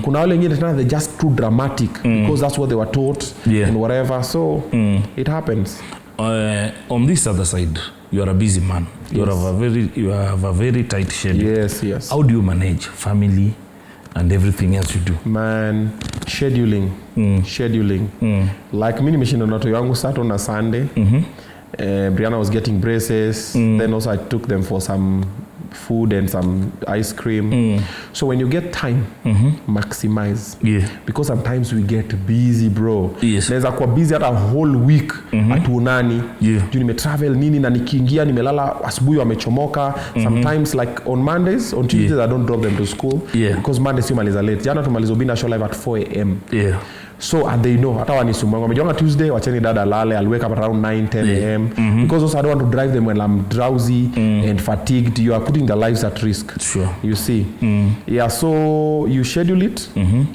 Kuna wale wengine tena they just too dramatic because that's what they were taught and whatever. So it happens. On this other side, you are a busy man. You have a very tight schedule. Yes, yes. How do you manage family and everything else you do? Man, scheduling. Scheduling. Like mi nimeshinda na watoto wangu Saturday na Sunday. Brianna was getting braces. Then also I took them for some food and some ice cream. So when you get time, maximize. Yeah. Because sometimes we get busy, bro. Yes. Naweza kuwa busy hata whole week, hatuonani. Yeah. Juu nimetravel nini na nikiingia nimelala asubuhi wamechomoka. Sometimes like on Mondays, on Tuesdays I don't drop them to school. Yeah. Because Mondays simaliza late. Jana tumaliza Obina Show live at 4 a.m. Yeah. So and they know hata wanisumbua wamejonga Tuesday wacheni dada lale, I'll wake up around 9 10 Yeah. a.m. Because also I don't want to drive them when I'm drowsy and fatigued. You are putting their lives at risk. Sure. You see. Yeah, so you schedule it,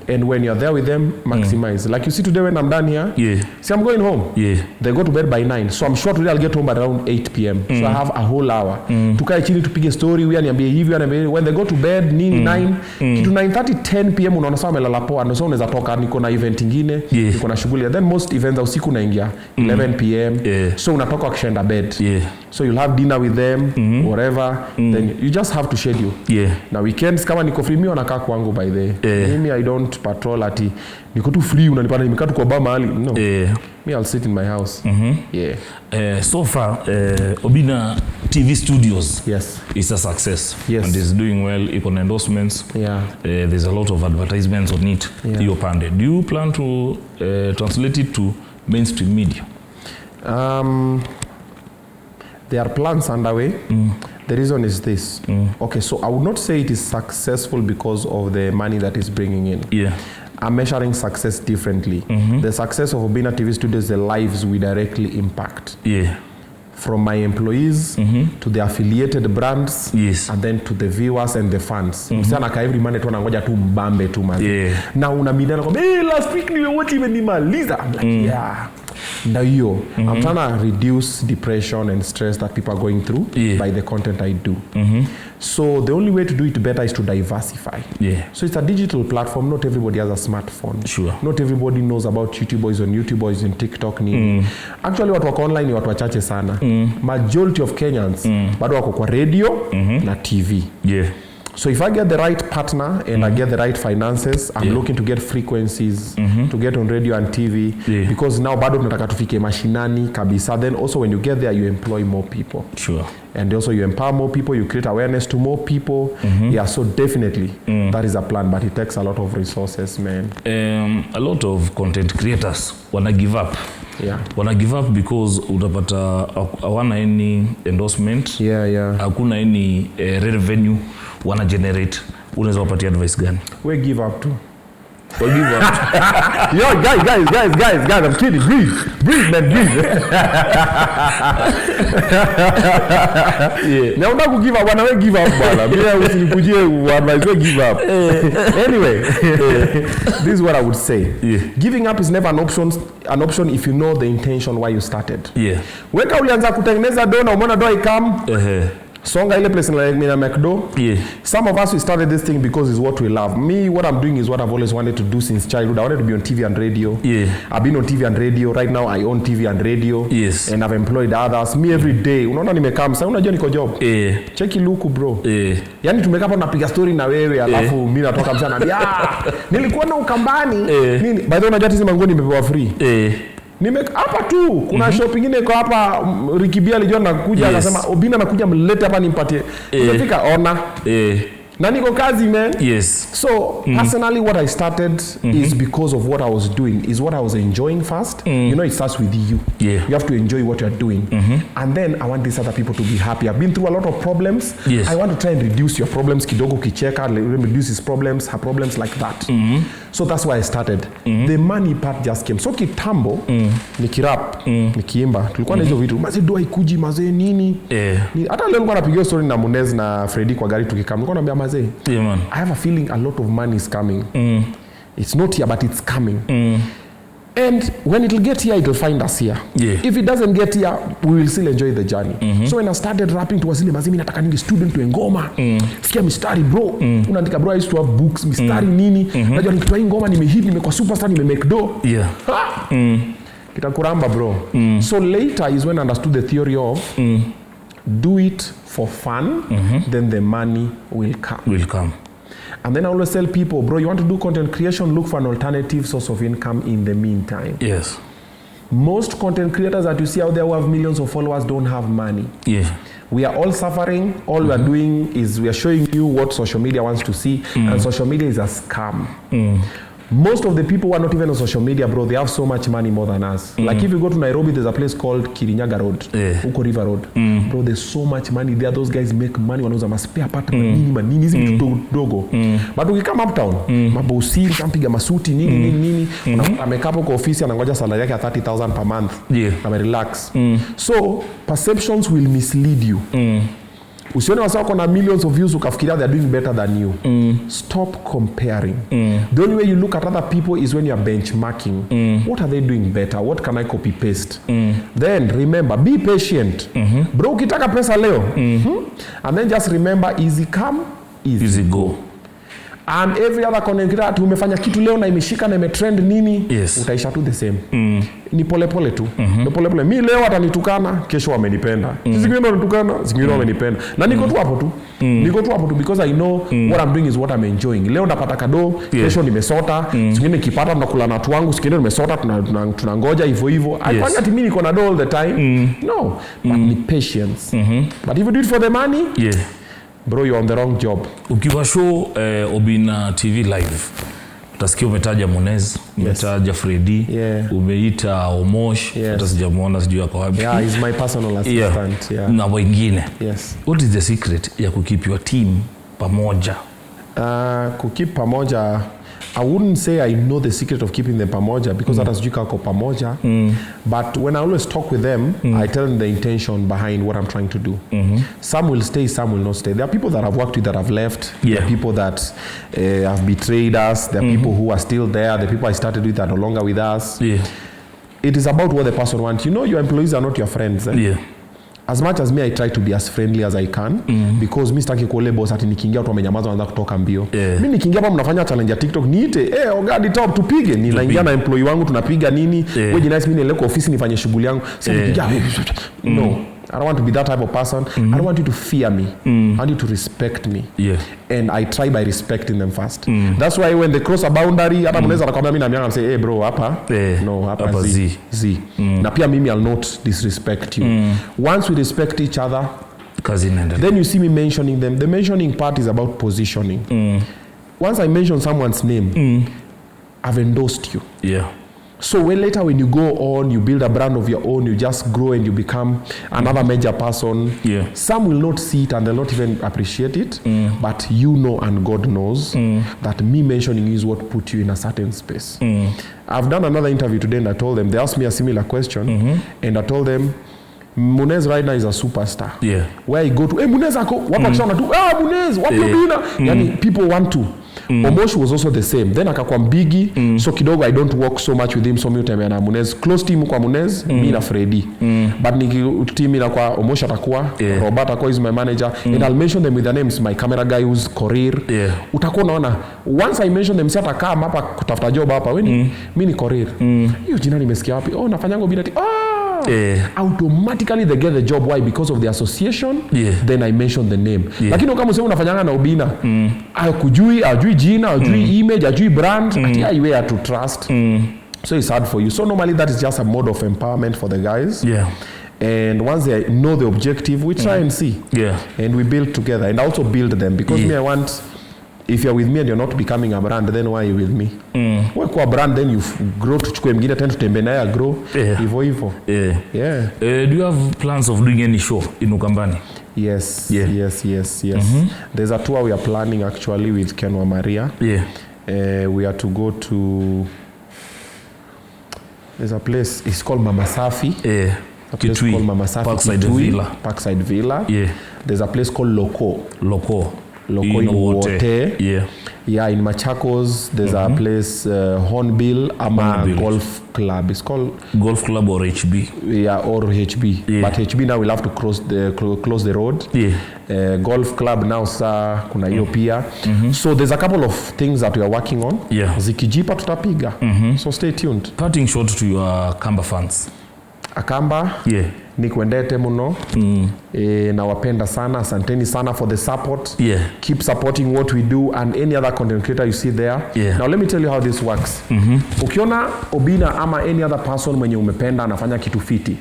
and when you're there with them, maximize. Like you see today when I'm done here, Yeah. see I'm going home. Yeah. They go to bed by 9. So I'm sure today I'll get home by around 8 p.m. So I have a whole hour. Tukae chini tupige story, huyu aniambie hivi, huyu aniambie hivi. When they go to bed nini 9 kitu 9:30 10 p.m. unaona sawa amelala poa, ndio sasa unaweza toka, niko na event ingine, Yeah. niko na shughuli. And then most events za usiku naingia 11 p.m. Yeah. So unatoka wakishaenda bed. Yeah. So you'll have dinner with them, whatever. Then you just have to schedule. Yeah. Na weekends kama niko free, mi wanakaa kwangu by the Yeah. Mimi I don't patrol ati niko tu free unanipata nimekaa tu kwa bar mahali. No. Yeah. Me, I'll sit in my house. Yeah. So far, Obina TV Studios Yes. is a success. Yes. And is doing well. Iko na endorsements. Yeah. There's a lot of advertisements on it. Yeah. Hiyo pande. Do you plan to translate it to mainstream media? There are plans underway. The reason is this. Okay, so I would not say it is successful because of the money that is bringing in. Yeah. I'm measuring success differently. The success of Obina TV Studios, the lives we directly impact. Yeah. From my employees to the affiliated brands, Yes. and then to the viewers and the fans. Msichana ka every Monday tu anangoja tu mbambe tu man. Yeah. Na unamidana kwamba hey, last week nimewatch imenimaliza. I'm like, yeah. Ndio hiyo. I'm trying to reduce depression and stress that people are going through Yeah. by the content I do. So the only way to do it better is to diversify. Yeah. So it's a digital platform. Not everybody has a smartphone. Sure. Not everybody knows about YouTube or is on YouTube or is on TikTok. Nini. Actually watu wako online ni watu wachache sana. Majority of Kenyans bado wako kwa radio na TV. Yeah. So if I get the right partner and I get the right finances, I'm Yeah. looking to get frequencies, to get on radio and TV. Yeah. Because now bado tunataka tufike mashinani kabisa. Then also when you get there, you employ more people. Sure. And also you empower more people, you create awareness to more people. Yeah, so definitely that is a plan, but it takes a lot of resources, man. A lot of content creators wana give up. Yeah. Wana give up because utapata hawana any endorsement. Yeah, yeah. Hakuna any revenue wana generate. Unaweza wapatia advice gani? We give up too. Wa give up. Yo, guys, guys, guys, guys, guys, I'm kidding. Breathe. Breathe, man, breathe. Yeah. Na unataka ku give up, bwana, we give up bwana. Mimi usinikujie advice, we give up. Anyway, this is what I would say. Yeah. Giving up is never an option if you know the intention why you started. Yeah. Weka ulianza kutengeneza do na umeona do ikam, songa ile place na McDo. Yeah. Some of us, we started this thing because it's what we love. Me, what I'm doing is what I've always wanted to do since childhood. I wanted to be on TV and radio. Yeah. I've been on TV and radio. Right now, I own TV and radio. Yes. And I've employed others. Me every day. Unaona nimekaa msa, unajua niko job. Yeah. Cheki luku bro. Yeah. Yaani tumekaa hapa tunapiga story na wewe alafu mimi natoka msa naambia, ah, nilikuwa na Ukambani. Nini? By the way, unajua hizi manguo nimepewa free. Nime hapa tu kuna shop ingine iko hapa, Ricky B alijua nakuja, Yes. akasema Obina anakuja mlete hapa nimpatie. Nimefika ona. Na niko kazi man. Yes. So personally what I started is because of what I was doing, is what I was enjoying first. You know, it starts with you. Yeah. You have to enjoy what you're doing. And then I want these other people to be happy. I've been through a lot of problems. Yes. I want to try and reduce your problems kidogo kicheka, reduce his problems, her problems like that. So that's why I started. The money part just came. So kitambo, nikirap, nikiimba, tulikuwa na hizo vitu. Maze do haikuji, maze nini? Hata leo nilikuwa napigia story na Munez na Freddy kwa gari tukikaa. Nilikuwa naambia maze, Yeah, man. I have a feeling a lot of money is coming. It's not here, but it's coming. And when it'll get here, it'll find us here. Yeah. If it doesn't get here, we will still enjoy the journey. So when I started rapping to Wasili Mazimi, nataka ningi student to ngoma. Sikia mistari bro. Unaandika bro, I used to have books, mistari nini. Najua nikitoa hii ngoma nimehit, nimekuwa superstar, nimemake dough. Yeah. Kitakuramba bro. So later is when I understood the theory of do it for fun, then the money will come. Will come. And then I always tell people, bro, you want to do content creation, look for an alternative source of income in the meantime. Yes. Most content creators that you see out there who have millions of followers don't have money. Yeah. We are all suffering. All we are doing is we are showing you what social media wants to see, and social media is a scam. Most of the people who are not even on social media, bro, they have so much money more than us. Like if you go to Nairobi, there's a place called Kirinyaga Road, huko River Road. Bro, there's so much money there. Those guys make money, wanauza ma spare part, manini manini, hizi vitu dogo. But ukikama uptown, mabosi kampiga masuti nini nini nini, unakuta amekaa hapo kwa ofisi anangoja salary yake ya 30,000 per month. Ame relax. So perceptions will mislead you. Usione wasee wako na millions of views ukafikiria they are doing better than you. Stop comparing. The only way you look at other people is when you are benchmarking. What are they doing better? What can I copy paste? Then remember, be patient. Bro, ukitaka pesa leo. And then just remember, easy come, easy, Easy go. And every other content creator ati umefanya kitu leo na imeshika na imetrend nini, Yes. utaisha tu the same. Ni polepole tu. Ni polepole. Mi leo atanitukana, kesho wamenipenda. Siku ingine wanitukana, siku ingine wamenipenda. Na niko tu hapo tu. Niko tu hapo tu because I know what I'm doing is what I'm enjoying. Leo ndapata kado, kesho nimesota, siku ingine nikipata tunakula na watu wangu, siku ingine nimesota, tunangoja hivyo hivyo. Haifanyi ati mimi niko na do all the time. No, but ni patience. But if you do it for the money, bro, you're on the wrong job. Ukiwa show Obina TV live, utasikia umetaja Munez, umetaja Fredi, umeita Omosh, hata sijamuona, sijui ako wapi. Yeah, he's my personal assistant. Yeah. Na wengine. Yes. What is the secret ya kukeep your team pamoja? Kukeep pamoja, I wouldn't say I know the secret of keeping them pamoja because hata sijui kako pamoja, but when I always talk with them, I tell them the intention behind what I'm trying to do. Some will stay, some will not stay. There are people that I've worked with that have left. There are people that have betrayed us. There are people who are still there. The people I started with are no longer with us. It is about what the person wants. You know, your employees are not your friends, eh? As much as me, I try to be as friendly as I can because mi sitaki kuole boss ati nikiingia watu wamenyamaza, wanaanza kutoka mbio. Mi nikiingia hapa mnafanya challenge ya TikTok, niite, "Eh, Ogadi top, tupige." Ninaingia na employee wangu, tunapiga nini. Wewe jinais, mimi niende kwa ofisi nifanye shughuli yangu. Si nikiingia, no, I don't want to be that type of person. I don't want you to fear me. I want you to respect me. And I try by respecting them first. That's why when they cross a boundary, hata mnaweza atakwambia mimi naambianga, say, "Hey bro, hapa no, hapa Hapa z z. Z." Na pia mimi I'll not disrespect you. Once we respect each other, Kazi inaendelea. then you see me mentioning them. The mentioning part is about positioning. Once I mention someone's name, I've endorsed you. So when later when you go on, you build a brand of your own, you just grow and you become another major person. Some will not see it and they'll not even appreciate it, but you know and God knows that me mentioning you is what put you in a certain space. I've done another interview today and I told them, they asked me a similar question, and I told them, Munez right now is a superstar. Where I go to, "Hey, Munez ako," watu wakishaona tu, "Ah, Munez, wapi Obina?" Yani people want to. Omosh was also the same. Then akakuwa mbigi, so kidogo I don't work so much with him, so mi hutembea na Munez. Close team kwa Munez, mi na Freddy. But niki team inakuwa Omosh atakuwa, Robert atakuwa is my manager, and I'll mention them with their names, my camera guy who's Korir. Utakuwa unaona once I mention them, si atakaa hapa kutafuta job hapa, wewe ni mi ni Korir. Hiyo jina nimesikia wapi? Oh, nafanyanga Obina TV. Ah! Automatically they get the job. Why? Because of the association. Then I mention the name. Lakini kama useme unafanyanga na Obina, akujui, ajui jina, ajui image, ajui brand, ati aiwe to trust. So it's hard for you. So normally that is just a mode of empowerment for the guys. And once they know the objective, we try and see. And we build together and also build them because me, I want, if you're with me and you're not becoming a brand, then why are you with me? Wewe kuwa brand, then you grow, tuchukue mwingine tena tutembee naye grow. Hivyo hivyo. Yeah. Do you have plans of doing any show in Ukambani? Yes. Yes. There's a tour we are planning actually with Ken wa Maria. We are to go to, there's a place, it's called Mama Safi. A place Kitui. Called Mama Safi, Parkside Kitui, Villa. Parkside Villa. There's a place called Loko. Loko. Loko in Wote. Wote. Yeah, in Machakos, there's a place, Hornbill ama Hornbill. Golf Club. It's called Golf Club or HB. Yeah, or HB. But HB now will have to cross the close the road. Golf Club now sa kuna hiyo pia. So there's a couple of things that we are working on. Zikijipa tutapiga. So stay tuned. Parting shot to your Kamba fans. Akamba, nikwendete muno. Nawapenda sana, asanteni sana for the support. Keep supporting what we do and any other content creator you see there. Now let me tell you how this works. Ukiona Obina ama any other person mwenye umependa anafanya kitu fiti,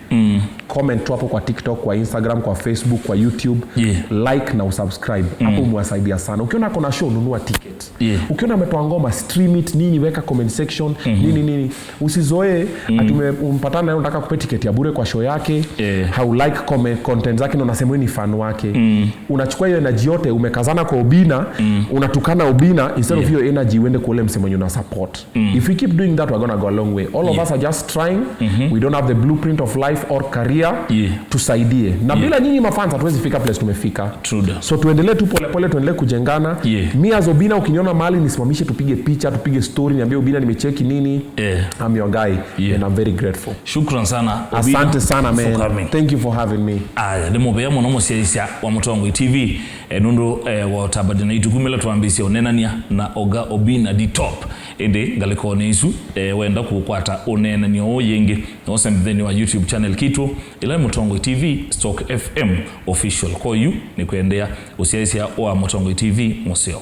Comment tu hapo kwa TikTok, kwa Instagram, kwa Facebook, kwa YouTube. Like na usubscribe hapo, umewasaidia sana. Ukiona kuna show, nunua ticket. Ukiona ametoa ngoma, stream it, nini, weka comment section, nini nini. Usizoee ati umpatana naye, unataka kupe ticket ya bure kwa show yake, hau like comment, content zake na unasema wewe ni fan wake. Unachukua hiyo energy yote, umekazana kwa Obina, unatukana Obina instead of hiyo energy uende kwa ule msemo mwenye una support. If we keep doing that, we're gonna go a long way. All of us are just trying. We don't have the blueprint of life or career. Tusaidie, na bila nyinyi mafans hatuwezi fika place tumefika. True that. So tuendelee tu polepole, tuendelee kujengana. Mi as Obina, ukiniona mahali nisimamishe, tupige picha, tupige story, niambie, "Obina, nimecheki nini." I'm your guy and I'm very grateful. Shukran sana, Obina, Asante sana, for man. Coming. Thank you for having me. Aya, nĩ mũbea mũno mũciacia wa Mũtongoi TV, nundu wa ũtabania itukumila twambĩcia ũnenania na Oga Obina the top ĩndĩ ngaliko nĩ icu, wenda kũkwata ũnenania ũũ yĩngĩ nosembitheni wa YouTube channel kitu ila Mũtongoi TV Stock FM official koyu nĩ kwendea ũciacia wa Mũtongoi TV mũceo.